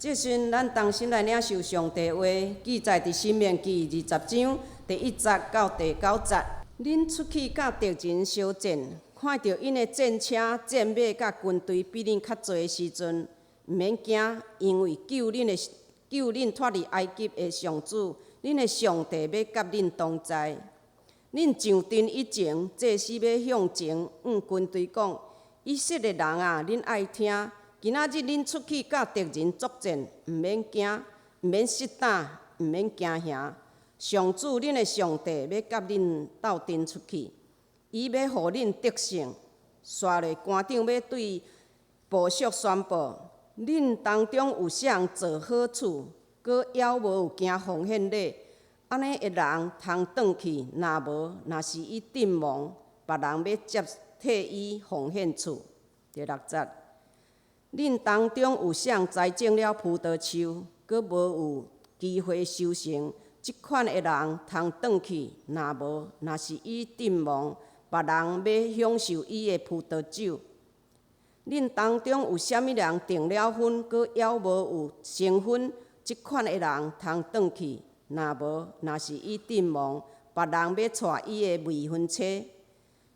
這時，咱同心來領受上帝話，記載佇申命記20章第1節到第9節。恁出去佮敵人相戰，看著𪜶的戰車、戰馬佮軍隊比恁較濟的時陣，毋免驚，因為救恁脫離埃及的上主，恁的上帝欲佮恁同在。恁上陣以前，祭司欲向前向軍隊講：以色列人啊，恁愛聽！今仔日恁出去佮敵人作戰，毋免驚，毋免失膽，毋免驚嚇。上主恁的上帝欲佮恁鬥陣出去，伊欲予恁得勝。紲落官長欲對部屬宣布：恁當中有啥人做好事，閣猶無有行奉獻禮，按呢的人通轉去，若無，若是伊陣亡，別人欲接替伊奉獻厝。第六節。恁當中有啥人栽種了葡萄樹，閣無有機會收成，這款的人通轉去，若無，若是伊陣亡，別人欲享受伊的葡萄酒。恁當中有啥物人訂了婚，閣猶無有成婚，這款的人通轉去，若無，若是伊陣亡，別人欲娶伊的未婚妻。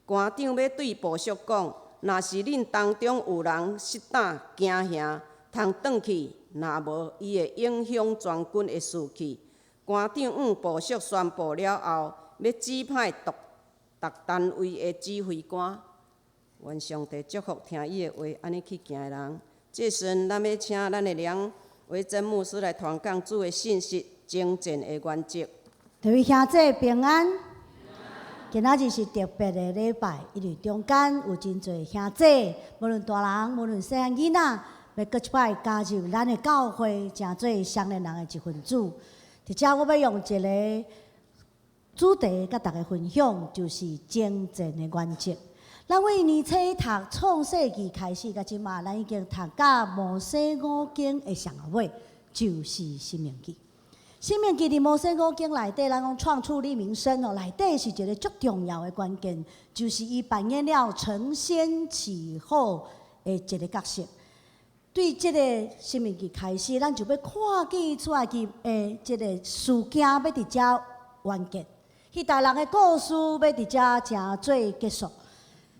官長欲對部屬講：若是恁當中有人失膽驚嚇，通轉去；若無，伊會影響全軍的士氣。官長向部屬宣布了後，欲指派逐逐單位的指揮官。願上帝祝福聽伊的話，按呢去行的人。這時，咱欲請咱的梁維珍牧師來傳講主的信息，征戰的原則。各位兄弟平安。今仔日是特別的禮拜，因為中間有真濟兄弟，無論大人，無論細漢囡仔，欲閣一擺加入咱的教會，成做少年人的一份子。佇遮我欲用一个主題佮大家分享，就是征戰的原則。咱為年初讀創世記開始，到這馬，咱已經讀到摩西五經的上後尾，就是申命記。申命記佇摩西五經內底，咱講創出立民生哦，內底是一个足重要的關鍵，就是伊扮演了承先啟後的一个角色。對這个申命記開始，咱就欲看見出埃及的這个事件欲佇遮完結，彼代人的故事欲佇遮成做結束。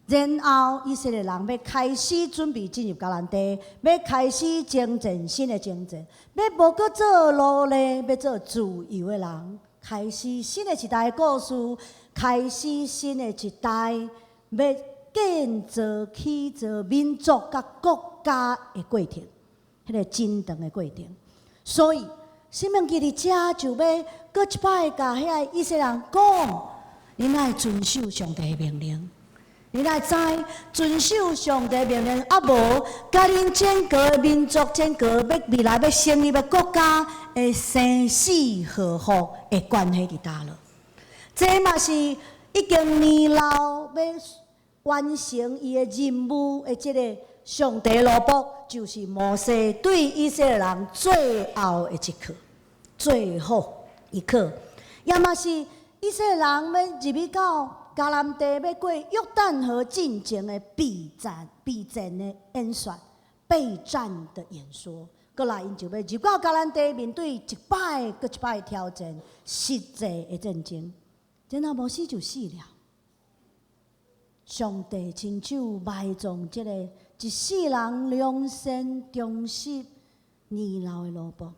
然後以色列人欲開始準備進入迦南地，欲開始征戰新的征戰，欲無閣做奴隸，欲做自由的人，開始新的一代的故事，開始新的一代欲建造起造民族佮國家的過程，彼个真長的過程。所以，申命記佇遮就欲閣一擺共遐個以色列人講：恁愛遵守上帝的命令。恁愛知遵守上帝命令，啊無，共恁整個民族、整個欲未來欲成立的國家的生死禍福的關係佇佗落。這嘛是已經年老欲完成伊的任務的這个上帝奴僕，就是摩西對以色列人最後的一課，最後一課，也嘛是以色列人欲入去到迦南地欲過約旦河進前的備戰、備戰的演說、備戰的演說，過來𪜶就欲入到迦南地，面對一擺閣一擺挑戰，實際的戰爭，然後摩西就死了。上帝親手埋葬這個一世人良善忠實年老的奴僕。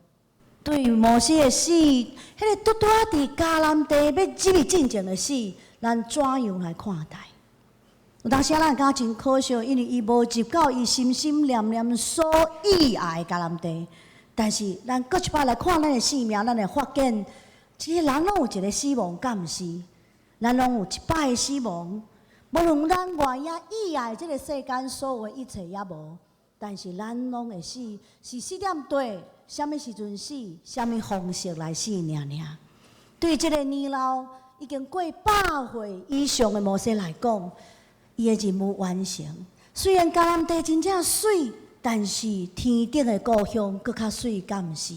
對摩西的死，彼个拄拄仔佇迦南地欲入去進前的死，咱怎樣來看待？有當時咱會感覺真可惜，因為伊無入到伊心心念念所意愛的迦南地。但是咱閣一擺來看咱的生命，咱會發現，這個人攏有一个死亡，敢毋是？咱攏有一擺的死亡。無論咱偌爾意愛這个世間所有的一切也無，但是咱攏會死，是死踮佗，啥物時陣死，啥物方式來死，爾爾。對這个年老已經過100歲以上的摩西來講，伊的任務完成。雖然迦南地真正媠，但是天頂的故鄉閣較媠，敢毋是？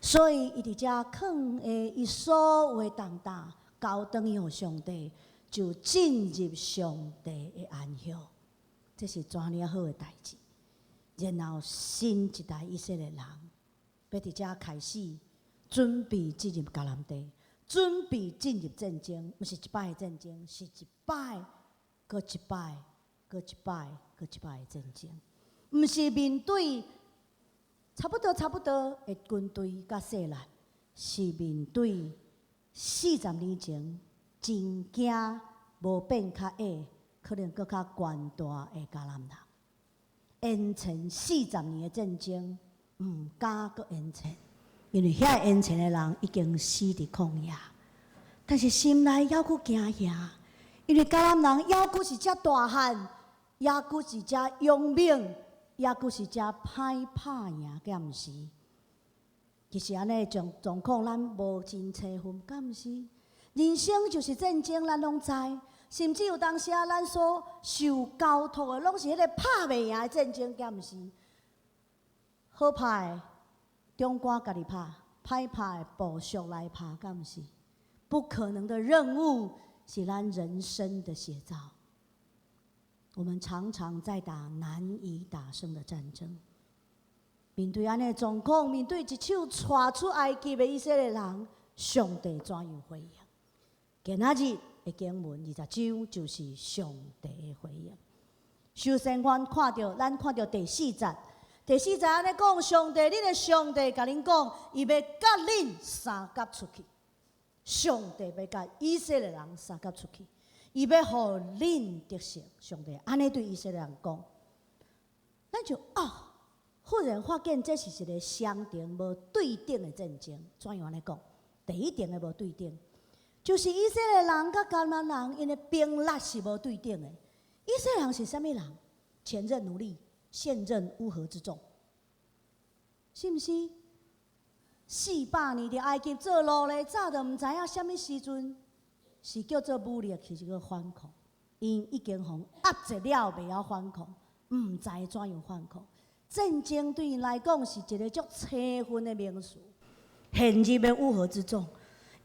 所以伊佇遮囥下伊所有的重擔，交轉去予上帝，就進入上帝的安息。這是怎爾好的代誌。然後新一代以色列人。欲佇遮開始準備進入迦南地，準備進入戰爭，毋是一擺的戰爭，是一擺、閣一擺、閣一擺、閣一擺的戰爭，毋是面對差不多、差不多的軍隊佮勢力，是面對40年前真驚無變較矮，可能閣較懸大的迦南人。延前四十年的戰爭，毋敢閣延前，因為遐延前的人已經死佇曠野。但是心內猶閣驚嚇，因為迦南人猶閣是遮大漢，猶閣是遮勇猛，猶閣是遮歹拍贏，敢毋是？其實按呢狀狀況，咱無真切分，敢毋是？人生就是戰爭，咱攏知。甚至有當時啊，咱所受交託的，攏是彼个拍袂贏的戰爭，敢毋是？好拍的，長官家己拍；歹拍的，部屬來拍，敢毋是？不可能的任務，是咱人生的寫照。我們常常在打難以打勝的戰爭。面對按呢狀況，面對一手帶出埃及的以色列人，上帝怎樣回應？今仔日的經文20章就是上帝的回應。首先，阮看著，咱看著第四節，第四節按呢講，上帝，恁的上帝共恁講，伊欲佮恁相佮出去。上帝欲共以色列人相佮出去，伊欲予恁得勝。上帝按呢對以色列人講，咱就哦，忽然發現這是一個雙重無對等的戰爭。怎樣按呢講？第一重的無對等，就是以色列人佮迦南人，𪜶的兵力是無對等的。以色列人是啥物人？前任奴隸，現任烏合之眾，是毋是？400年佇埃及做奴隸，早就毋知影啥物時陣是叫做武力，是叫做反抗。𪜶已經予壓制了，袂曉反抗，毋知怎樣反抗。戰爭對𪜶來講是一個足青分的名詞。現任的烏合之眾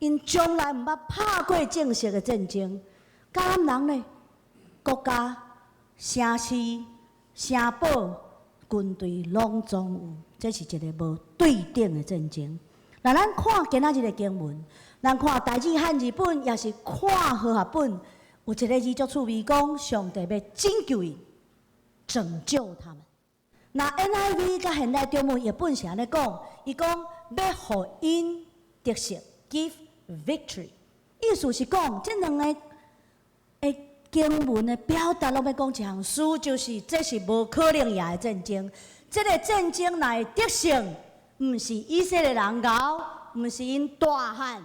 ，𪜶從來毋捌拍過正式的戰爭。迦南人呢？國家、城市、城堡、軍隊攏總有，這是一個無對等的戰爭。若咱看今仔日的經文，咱看台語漢字本，抑是看和合本，有一个字足趣味，講上帝欲拯救𪜶，拯救他們。若 NIV 佮現代中文譯本是按呢講，伊講欲予𪜶得勝，give victory，意思是講這兩个的經文的表達，攏欲講一項事，就是這是無可能贏的戰爭。這个戰爭若會得勝，毋是以色列人𠢕，毋是𪜶大漢，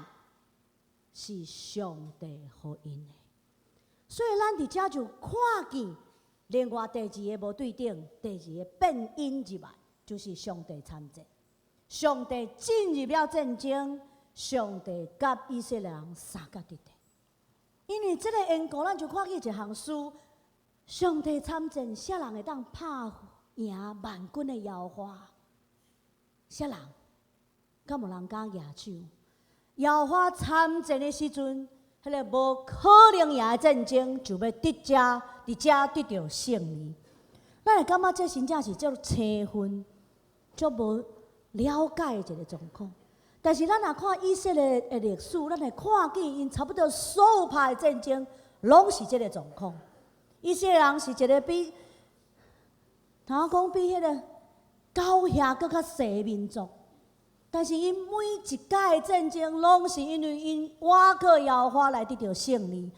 是上帝予𪜶的。所以咱佇遮就看見另外第二个無對等，第二个變因入來，就是上帝參戰。上帝進入了戰爭，上帝佮以色列人相佮佇咧。因為這个緣故，咱就看見一項事：上帝參戰，啥人會當拍贏萬軍的耶和華？啥人？敢無人敢舉手？耶和華參戰的時陣，彼个無可能贏的戰爭，就欲佇遮得著勝利。咱會感覺這真正是足青分、足無了解的一个狀況。但是咱若看以色列的歷史，咱會看見𪜶差不多所有拍的戰爭，攏是這个狀況。以色列人是一个比，頭講比彼个狗額閣較細的民族，但是𪜶每一屆的戰爭，攏是因為𪜶倚靠耶和華來得著勝利，倚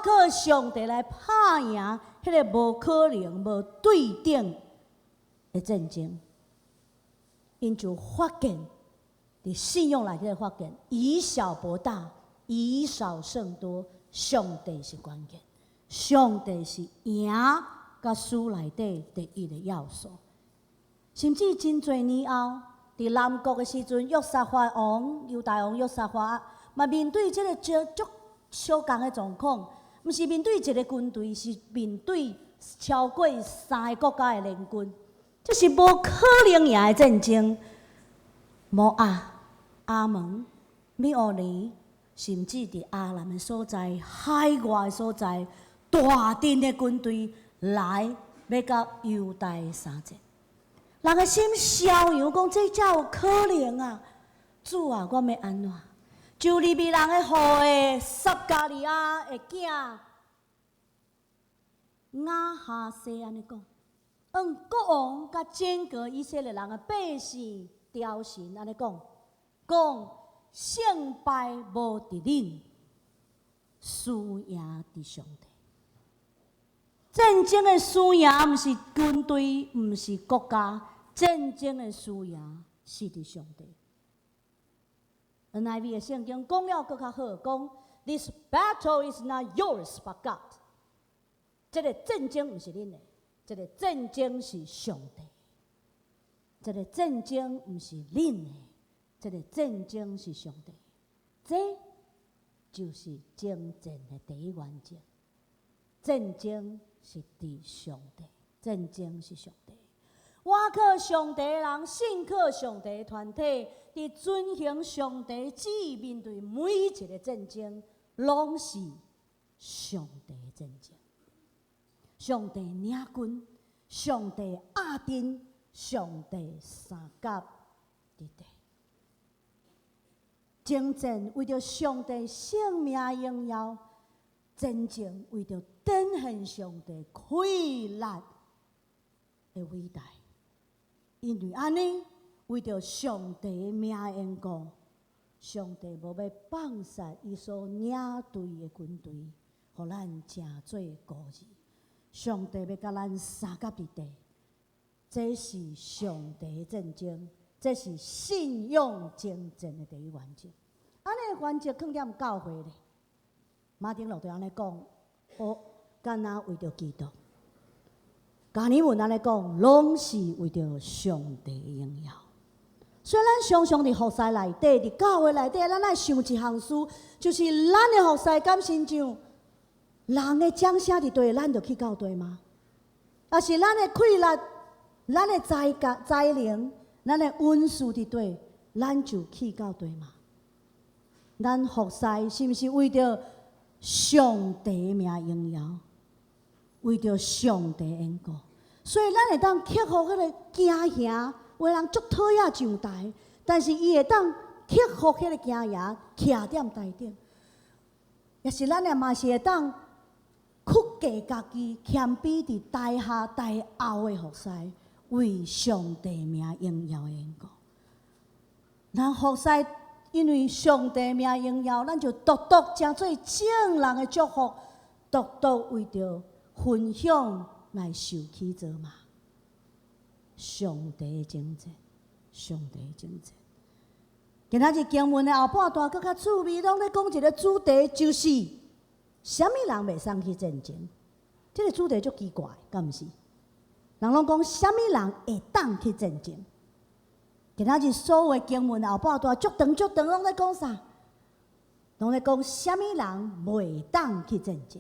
靠上帝來拍贏彼个無可能、無對等的戰爭，𪜶就發現。佇信仰內底發現，以小博大，以少勝多，上帝是關鍵，上帝是贏佮輸內底第一个要素。甚至真濟年後，佇南國的時陣，約沙法王、猶大王約沙法嘛面對這个足足相仝的狀況，毋是面對一个軍隊，是面對超過三个國家的聯軍，這是無可能贏的戰爭。摩押、亞捫、米烏尼，甚至佇亞蘭的所在、海外的所在，大陣的軍隊來欲佮猶大相戰。人的心逍遙，講這才有可能啊！主啊，我欲按怎？就利未人的後裔撒迦利亞的囝亞哈西按呢講，向國王佮整個以色列人的百姓朝神按呢講，講勝敗無佇恁，輸贏佇上帝。戰爭的輸贏毋是軍隊，毋是國家，戰爭的輸贏是佇上帝。NIV 的聖經講了閣較好，講 This battle is not yours but God。這個戰爭毋是恁的，這個戰爭是上帝。這個戰爭毋是恁的，這個戰爭是上帝。這就是征戰的第一原則。戰爭是佇上帝，戰爭是上帝。倚靠上帝的人，信靠上帝的團體，佇遵行上帝旨意面對每一個戰爭，攏是上帝的戰爭。上帝領軍，上帝壓陣，上帝三甲佇地。征戰為著上帝聖名榮耀，戰爭為著展現上帝氣力的偉大。因為按呢，為著上帝的名緣故，上帝無欲放殺伊所領隊的軍隊，予咱成做孤兒。上帝欲佮咱相佮佇地，這是上帝的戰爭，這是信仰征戰的第一原則。按呢原則囥踮教會咧，馬丁路德按呢講，我敢若為著基督。加爾文按呢講，攏是為著上帝的榮耀。所以咱常常佇服侍內底，佇教會內底，咱愛想一項事，就是咱的服侍敢親像人的掌聲佇佗，咱就去到佗嗎？抑是咱的氣力、咱的才幹、才能、咱的恩賜佇佗，咱就去到佗嗎？咱服侍是毋是為著上帝的名榮耀？為著上帝緣故，所以咱會當克服彼個驚嚇。有的人足討厭上台，但是伊會當克服彼個驚嚇，徛踮台頂。抑是咱也嘛是會當屈低家己，謙卑佇台下台後的服侍，為上帝名榮耀的緣故。咱服侍，因為上帝名榮耀，咱就獨獨成做眾人的祝福，獨獨為著分享來受起造嗎？上帝的征戰，上帝的征戰。今仔日經文的後半段閣較趣味，攏咧講一個主題，就是啥物人袂使去戰爭？這個主題足奇怪，敢毋是？人攏講啥物人會當去戰爭？今仔日所有的經文後半段足長足長，攏咧講啥？攏咧講啥物人袂當去戰爭？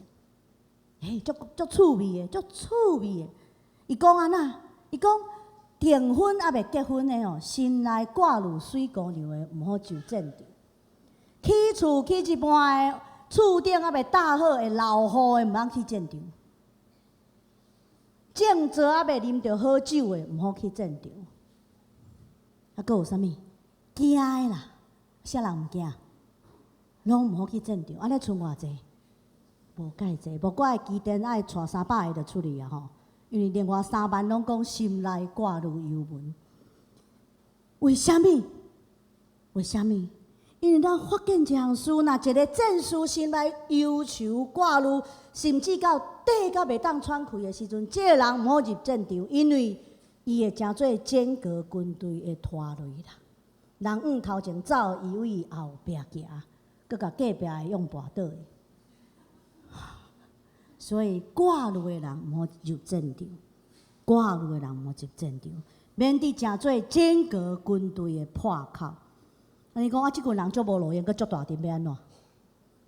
嘿，足足趣味的，足趣味的。伊講按怎？伊講訂婚猶未結婚的吼，心內掛慮水姑娘的，毋好上戰場。起厝起一半的，厝頂猶未搭好會落雨的，毋通去戰場。正座猶未啉著好酒的，毋好去戰場。啊，閣有啥物？驚的啦，啥人毋驚？攏毋好去戰場。按呢賰偌濟？無蓋濟，無怪基甸愛帶300個就出去啊吼！因為另外3萬攏講心內掛慮憂悶。為啥物？為啥物？因為咱發現一項事，若一個戰士心內憂愁掛慮，甚至到短到袂當喘氣的時陣，這個人毋好入戰場，因為伊會成做整個軍隊的拖累啦。人往頭前走，伊為後壁行，閣共隔壁的用跋倒去。所以掛慮的人毋好入戰場，掛慮的人毋好入戰場，免得成做整個軍隊的破口。啊，你講啊，這群人足無路用，閣足大陣欲按怎？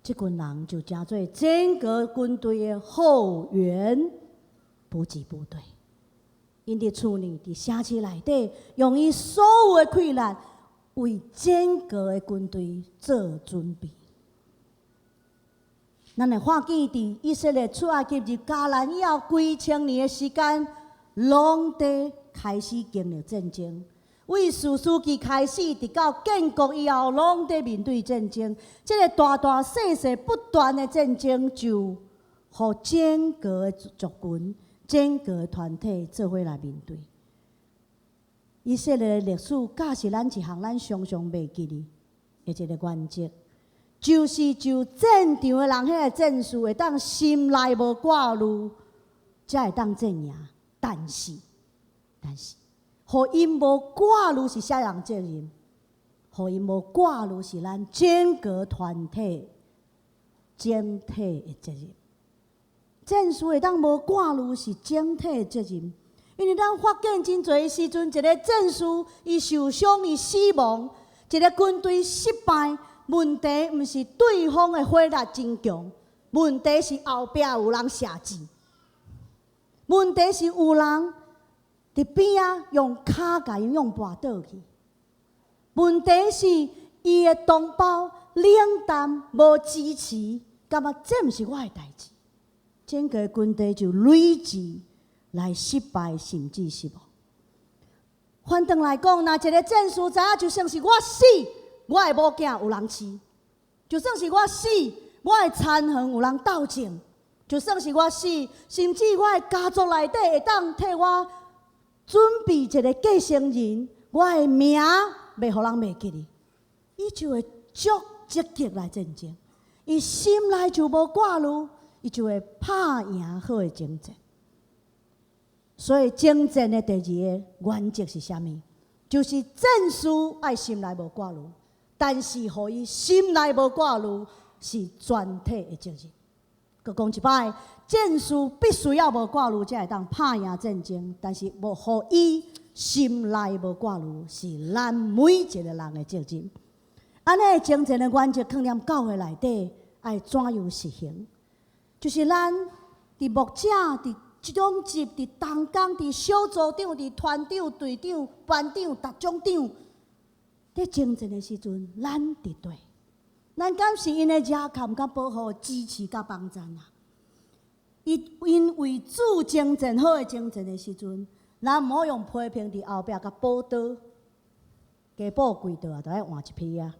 這群人就成做整個軍隊的後援補給部隊。𪜶佇厝內，佇城市內底，用伊所有的氣力，為整個的軍隊做準備。咱會看見佇以色列出埃及入迦南以後，幾千年的時間，攏佇開始經歷戰爭。為士師記開始，直到建國以後，攏佇面對戰爭。這個大大細細不斷的戰爭，就予整個族群、整個團體做伙來面對。以色列的歷史，教示咱一項咱常常袂記得的一個原則，就是就戰場的人，彼個戰士會當心內無掛慮，才會當戰贏。但是，但是，予𪜶無掛慮是啥人責任？予𪜶無掛慮是咱整個團體整體的責任。戰士會當無掛慮是整體的責任，因為咱發現真濟時陣，一個戰士伊受傷、伊死亡，一個軍隊失敗，問題毋是對方的火力真強，問題是後壁有人射箭，問題是有人佇邊仔用跤共𪜶用跋倒去，問題是伊的同胞冷淡無支持，感覺這毋是我的代誌，整個軍隊就累積來失敗，甚至失望。反轉來講，若一個戰士知影，就算是我死，我的某囝有人飼；就算是我死，我的田園有人鬥種；就算是我死，甚至我的家族內底會當替我準備一個繼承人，我的名袂予人袂記得，伊就會足積極來戰爭，伊心內就無掛慮，伊就會拍贏好的征戰。所以征戰的第二個原則是啥物？就是戰士愛心內無掛慮，但是予伊心內無掛慮是全體的責任。閣講一擺，戰士必須要無掛慮，才會當拍贏戰爭。但是無予伊心內無掛慮，是咱每一個人的責任。按呢征戰的原則，放佇教會內底愛怎樣實行？就是咱佇牧者、佇長執、佇同工、佇小組長、佇團長、隊長、班長、逐種長，佇征戰的時陣，咱佇佗？咱敢是𪜶的依靠、佮保護、支持、佮幫贊啊？伊𪜶為主征戰好的征戰的時陣，咱毋好用批評佇後壁共補刀，加補幾刀啊，著愛換一批啊。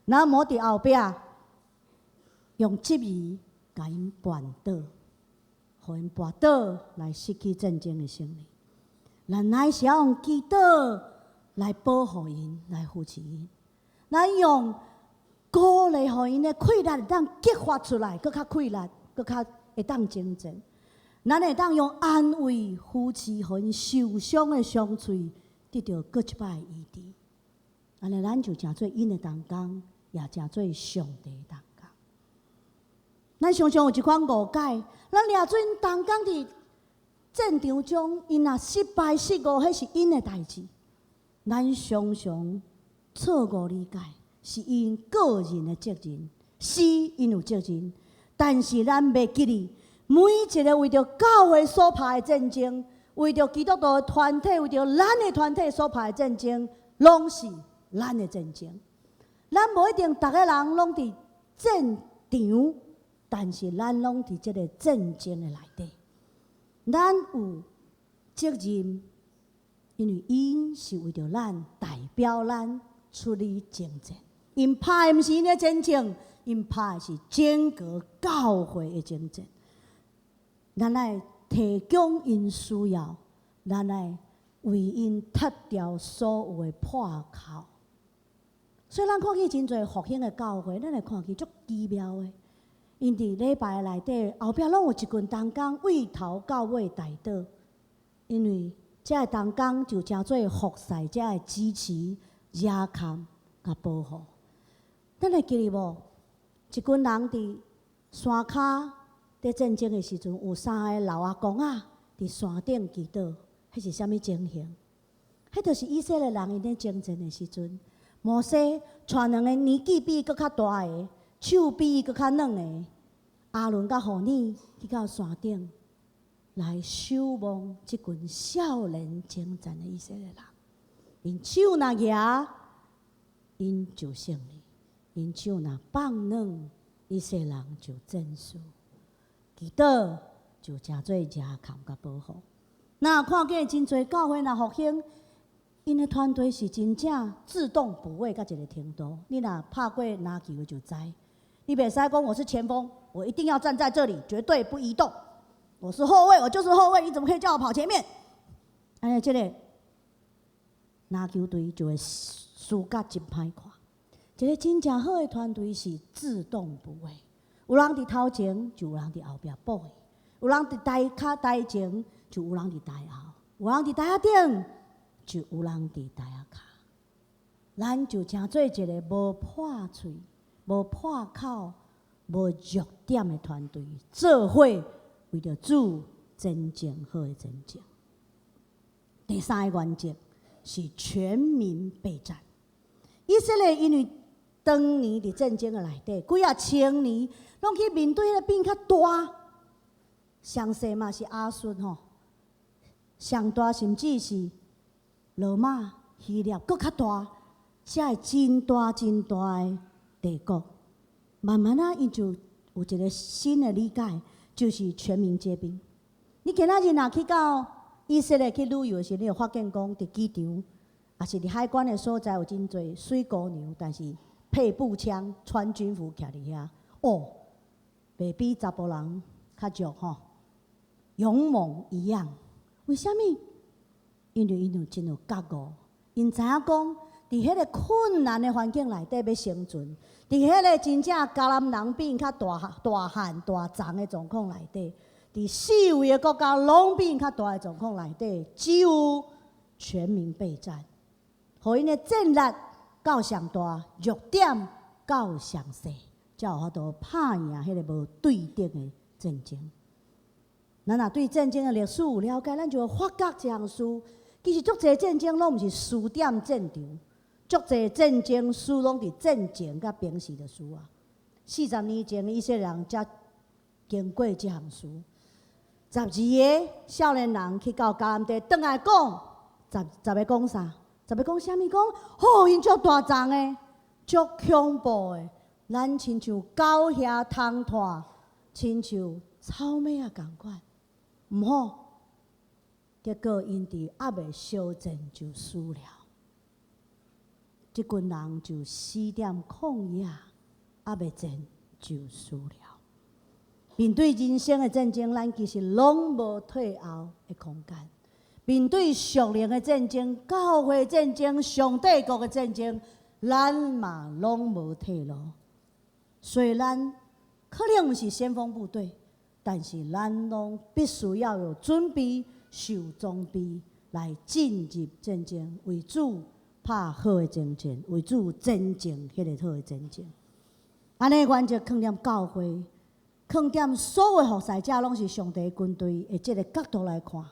咱毋好佇後壁用質疑共𪜶絆倒，予𪜶跋倒來失去戰爭的勝利。咱乃是要用祈禱來保護𪜶，來扶持𪜶。咱用鼓勵，予𪜶的氣力會當激發出來，閣較氣力，閣較會當征戰。咱會當用安慰、扶持，予𪜶受傷的傷喙得著閣一擺醫治。按呢，咱就成做𪜶的同工，也成做上帝的同工。咱常常有一款誤解，咱掠準同工佇戰場中，𪜶若失敗失誤，彼是𪜶的代誌。咱常常錯誤理解，是𪜶個人的責任，是𪜶有責任，但是咱袂記得，每一個為著教會所拍的戰爭，為著基督徒的團體，為著咱的團體所拍的戰爭，攏是咱的戰爭。咱無一定逐個人攏佇戰場，但是咱攏佇這個戰爭的內底，咱有責任，因為𪜶是為著咱代表咱出去征戰。𪜶拍的毋是𪜶的戰爭，𪜶拍的是整個教會的征戰。咱愛提供𪜶需要，咱愛為𪜶拆掉所有的破口。所以咱看見真濟復興的教會，咱會看見足奇妙的。𪜶佇禮拜內底後壁攏有一群同工為頭到尾代禱，因為這个同工就成做服侍者的支持、依靠佮保護。咱會記得無？一群人佇山跤佇戰爭的時陣，有三个老阿公仔佇山頂祈禱，彼是啥物情形？彼就是以色列人𪜶咧征戰的時陣，摩西帶兩个年紀比伊閣較大的，手比伊閣較軟的，亞倫佮戶珥去到山頂來守望這群少年征戰的以色列人。𪜶手若舉，𪜶就勝利；𪜶手若放軟，以色列人就戰輸。祈禱就成做依靠佮保護。若看見真濟教會若復興，𪜶的團隊是真正自動補位到一个程度。你若拍過籃球的就知，你袂使講我是前鋒，我一定要站在這裡，絕對不移動。我是後衛，我就是後衛，你怎麼可以叫我跑前面？按呢，這个籃球隊就會輸甲真歹看。一个真正好的團隊是自動補位，有人佇頭前，就有人佇後壁補伊；有人佇台跤台前，就有人佇台後；有人佇台仔頂，就有人佇台仔跤。咱就成做一个無破喙、無破口、無弱點的團隊，做伙為著主真正好的戰爭。第三个原則是全民備戰。以色列因為當年佇戰爭的內底，幾仔千年攏去面對彼個變較大，上細嘛是亞述吼，上大甚至是羅馬、希臘，閣較大，才會真大真大的帝國。慢慢仔，𪜶就有一个新的理解，就是全民皆兵。你今仔日若去到以色列去旅遊的時，你會發現講，佇機場，抑是佇海關的所在，有真濟媠姑娘，但是配步槍、穿軍服徛佇遐，哦，袂比查埔人較弱吼，勇猛一樣。為啥物？因為𪜶有真有覺悟，𪜶知影講，佇彼个困難的環境內底欲生存，佇彼个真正迦南人比𪜶較大大漢大壯的狀況內底，佇四圍的國家攏比𪜶較大的狀況內底，只有全民備戰，予𪜶的戰力到上大，弱點到上細，才有法度拍贏彼个無對等的戰爭。咱若對戰爭的歷史有了解，咱就會發覺這項事，其實足濟戰爭攏毋是輸踮戰場，足濟戰爭輸攏佇戰前佮平時就輸啊。40年前，以色列人才經過這項事。12个少年人去到迦南地，轉來講，十十个講啥？十个講啥物？講，吼，𪜶足大眾的，足恐怖的，咱親像狗餤通拖，親像草蜢仔仝款，毋好。結果𪜶佇猶未相戰就輸了，這群人就死踮曠野，猶未戰就輸了。面對人生的戰爭，咱其實攏無退後的空間。面對屬靈的戰爭、教會戰爭、上帝國的戰爭，咱嘛攏無退路。所以咱可能毋是先鋒部隊，但是咱攏必須要有準備、受裝備來進入戰爭，為主拍好的征戰，為主前進彼个好的戰爭。按呢原則囥踮教會，囥踮所有服侍者攏是上帝軍隊的這个角度來看，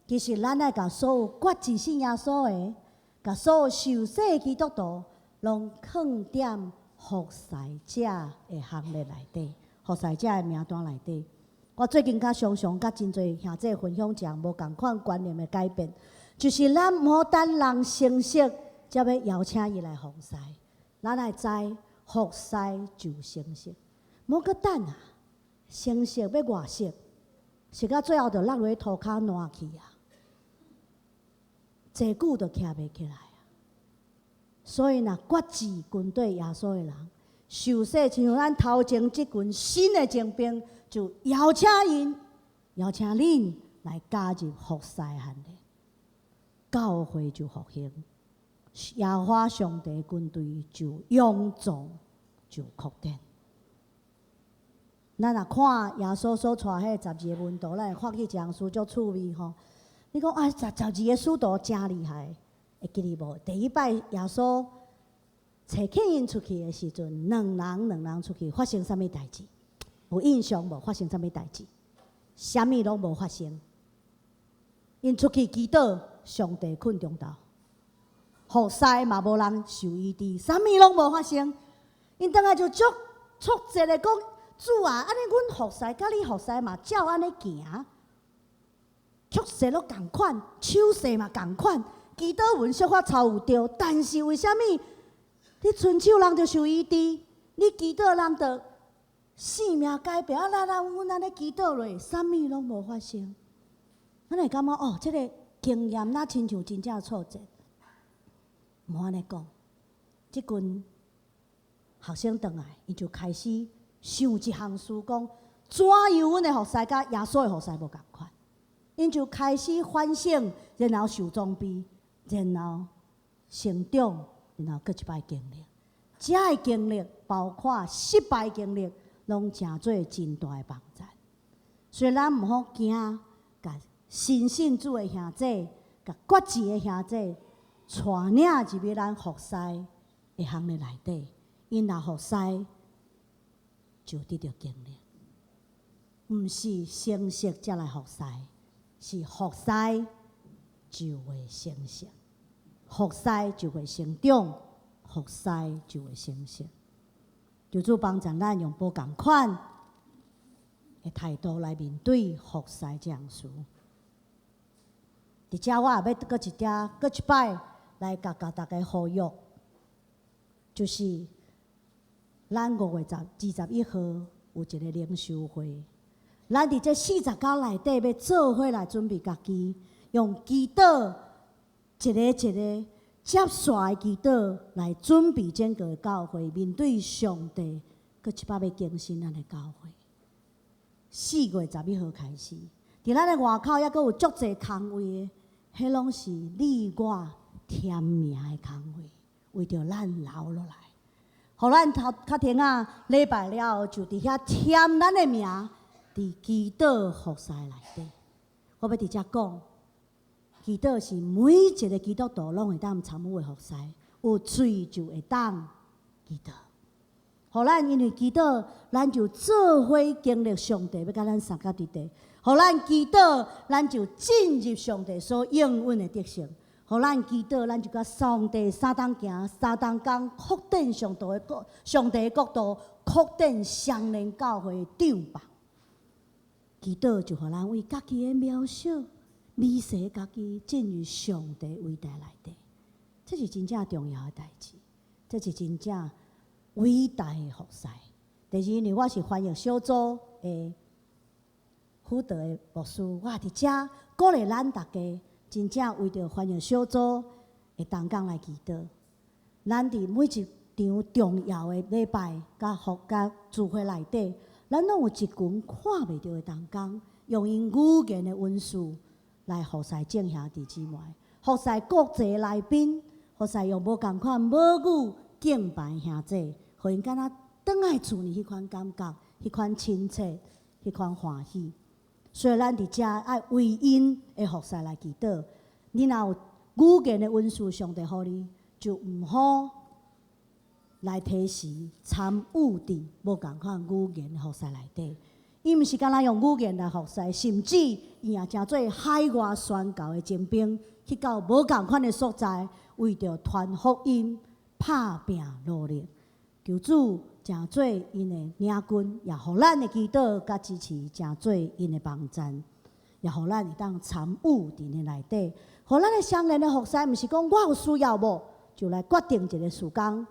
其實咱愛共所有決志信耶穌的，共所有受洗的基督徒，攏囥踮服侍者的行列內底，服侍者的名單內底。我最近較常常佮真濟兄弟分享一項無仝款觀念的改變，就是咱毋好等人成熟，才欲邀請伊來服侍。咱愛知服侍就成熟，莫閣等啊！成熟欲偌熟，熟到最後就落落塗跤爛去啊！濟久就徛袂起來啊！所以若決志跟綴耶穌的人，受洗親像咱頭前這群新的精兵，就邀請𪜶，邀請恁來加入服侍行列，教會就復興，耶和華上帝軍隊就勇壯，就擴展。咱若看耶穌所帶彼12个門徒，咱會發覺這項事足趣味吼。你講啊，十二個使徒誠厲害，會記得無？第一擺耶穌差遣𪜶出去的時陣，兩人兩人出去，發生啥物代誌？有印象無？發生啥物代誌？啥物攏無發生。𪜶出去祈禱，上帝睏中晝，服侍嘛無人受醫治，啥物攏無發生。𪜶轉來就足挫折的講：主啊，按呢阮服侍佮你服侍嘛，照按呢行，曲勢攏仝款，手勢嘛仝款，祈禱文小可抄有著，但是為啥物你伸手人就受醫治，你祈禱人就性命改變？啊，咱咱阮按呢祈禱落，啥物攏無發生。咱會感覺哦，這个經驗若親像真正挫折。毋好按呢講，這群學生轉來，𪜶就開始想一項事，講怎樣阮的服侍佮耶穌的服侍無仝款。𪜶就開始反省，然後受裝備，然後成長，然後閣一擺經歷。這个經歷包括失敗經歷，攏成做真大的幫助。所以咱毋好驚，共新信主的兄弟，共決志的兄弟，帶領入去咱服侍的行列內底。𪜶若服侍，就得著經歷，毋是成熟才來服侍，是服侍就會成熟，服侍就會成長，服侍就會成熟。求主幫助咱用無仝款的態度來面對服侍這項事。佇遮我也欲閣一點，閣一擺來共大家呼籲，就是咱5月21號有一个靈修會，咱佇這40工內底欲做伙來準備家己，用祈禱一个一个接續的祈禱來準備整個教會，面對上帝，閣一擺欲更新咱的教會。4月11號開始，佇咱的外口猶閣有足濟空位的，彼攏是你我添名的空位，為著咱留落來，予咱頭較停仔禮拜了後，就佇遐添咱的名，佇祈禱服侍內底。我欲佇遮講，祈禱是每一个基督徒攏會當參與的服侍，有喙就會當祈禱。予咱因為祈禱，咱就做伙經歷上帝欲共咱相佮佇佇。予咱祈禱，咱就進入上帝所應允的得勝。予咱祈禱，咱就佮上帝相同行，相同工，擴展上帝的國，上帝的國度，擴展雙連教會的帳篷。祈禱就予咱為家己的渺小、微細家己進入上帝偉大內底，這是真正重要的代誌，這是真正偉大的服侍。第二，因為我是翻譯小組的輔導的牧師，我佇遮鼓勵咱大家，真正為著翻譯小組的同工來祈禱。咱佇每一場重要的禮拜、佮服佮聚會內底，咱攏有一群看袂著的同工，用𪜶語言的恩賜來服侍眾兄弟姊妹，服侍國際來賓，服侍用無仝款母語敬拜兄弟，予𪜶敢若轉來厝裡彼款感覺，彼款親切，彼款歡喜。所以咱佇遮愛為𪜶的服侍來祈禱。你若有語言的恩賜，上帝予你，就毋好來提時參與佇無仝款語言的服侍內底。伊毋是干焦用語言來服侍，甚至伊也成做海外宣教的精兵，去到無仝款的所在，為著傳福音拍拚努力。求主成做𪜶的領軍，也予咱的祈禱佮支持，成做𪜶的幫贊，也予咱會當參與佇𪜶內底。予咱的雙連的服侍，毋是講我有需要無，就來決定一个事工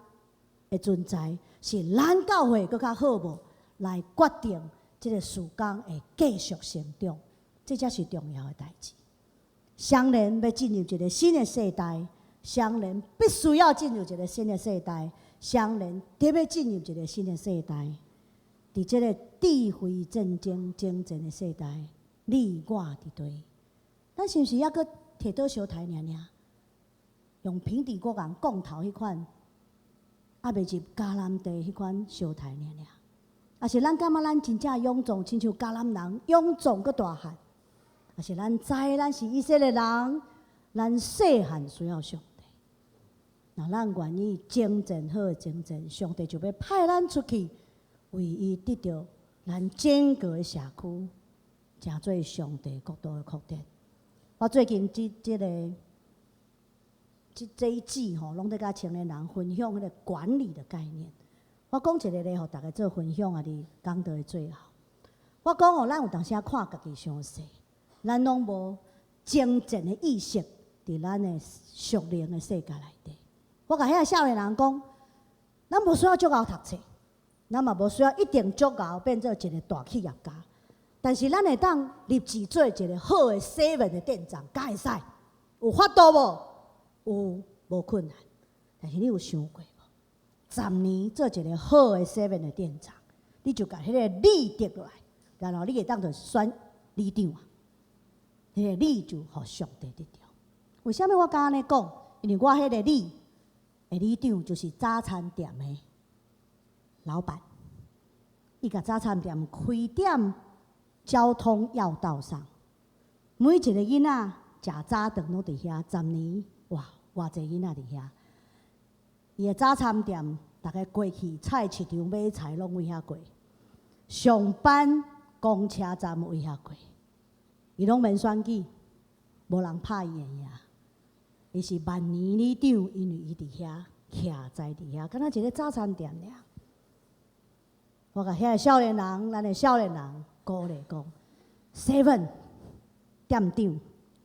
的存在，是咱教會閣較好無，來決定這个事工會繼續成長，這才是重要的代誌。雙連欲進入一个新的世代，雙連必須要進入一个新的世代，雙連特欲進入一个新的世代。佇這个智慧戰爭征戰的世代，你我佇佗？咱是毋是猶閣提倒相刣爾爾？用平底鍋共摃頭彼款，猶未入迦南地彼款相刣爾爾？抑是咱感覺咱真正勇壯，親像迦南人勇壯閣大漢？抑是咱知咱是以色列人，咱細漢需要上帝。若咱願意征戰好的征戰，上帝就欲派咱出去，為伊得著咱整個的社區，成做上帝國度的擴展。我最近這這个這這一季吼，攏咧佮青年人分享彼个管理的概念。我講一个例，予大家做分享啊！佇講道的最後，我講哦，咱有當時仔看家己傷細，咱攏無征戰的意識佇咱的屬靈的世界內底。我共遐少年人講，咱無需要足𠢕讀冊，咱嘛無需要一定足𠢕變做一个大企業家。但是咱會當立志做一個好的 seven 的店長，敢會使？有法度無？有，無困難。但是你有想過無？10年做一個好的 seven 的店長，你就共彼個里得落來，然後你會當就選里長啊。彼個里就予上帝得著。為啥物我敢按呢講？因為我彼個里的里長就是早餐店的老闆，伊共早餐店開踮交通要道上，每一個囡仔食早頓攏佇遐。10年，哇，偌濟囡仔佇遐。伊的早餐店，逐家過去菜市場買菜攏為遐過，上班公車站為遐過，伊攏免選舉，無人拍伊會贏。伊是萬年里長，因為伊佇遐徛在佇遐，敢若一個早餐店爾。我共遐個少年人，咱的少年人鼓勵講：seven 店長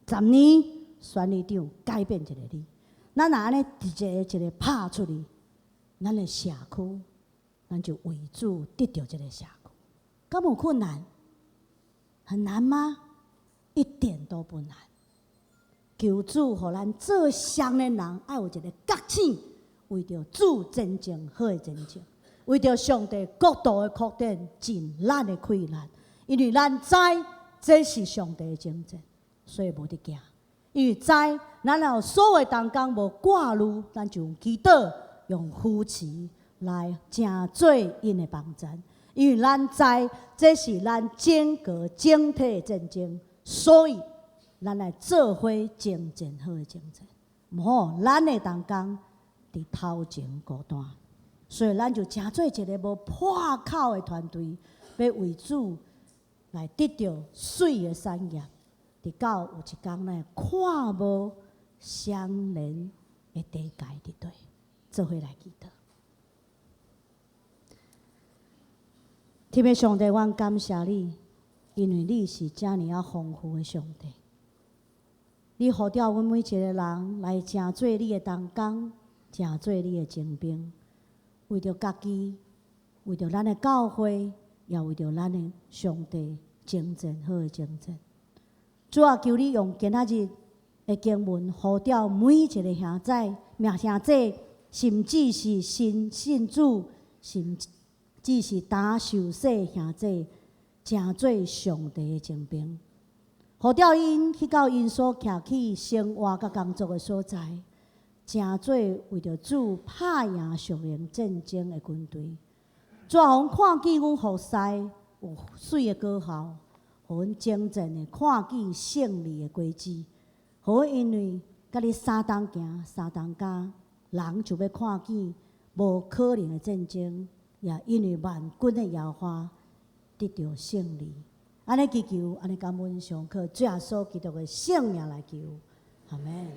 十年選里長，改變一個里。咱若按呢一个一个拍出去，咱的社區，咱就為主得著這個社區。敢有困難？很難嗎？一點都不難。求主予咱做少年人，愛有一個覺醒，為著主真正好的前程，為著上帝國度的擴展，盡咱的氣力。因為咱知這是上帝的征戰，所以無得驚。因為知咱若有所有同工無掛慮，咱就用祈禱、用扶持來成做𪜶的幫贊。因為咱知這是咱整個整體的戰爭，所以咱來做伙征戰好的征戰。毋好，咱的同工佇頭前孤單，所以咱就成做一個無破口的團隊，欲為主來得著媠的產業。直到有一工，咱會看無相連的地界佇佗，做伙來祈禱。天父上帝，阮感謝你，因為你是遮爾仔豐富的上帝。你呼召阮每一個人來成做你的同工，成做你的精兵，為著家己，為著咱的教會，也為著咱的上帝征戰好的征戰。主啊，求你用今仔日的經文呼召每一個兄仔、命兄姊，甚至是新信主，甚至是焦受洗兄姊，成做上帝的精兵。呼召𪜶去到𪜶所徛起生活佮工作的所在，成做為著主拍贏屬靈戰爭的軍隊。主啊，予阮看見阮服侍有媠的果效。予阮征戰會看見勝利的果子，予阮因為佮你相同行，相同工，人就欲看見無可能的戰爭，也因為萬軍的耶和華得著勝利。按呢祈求，按呢感恩，上靠主耶穌基督的聖名來求，阿門。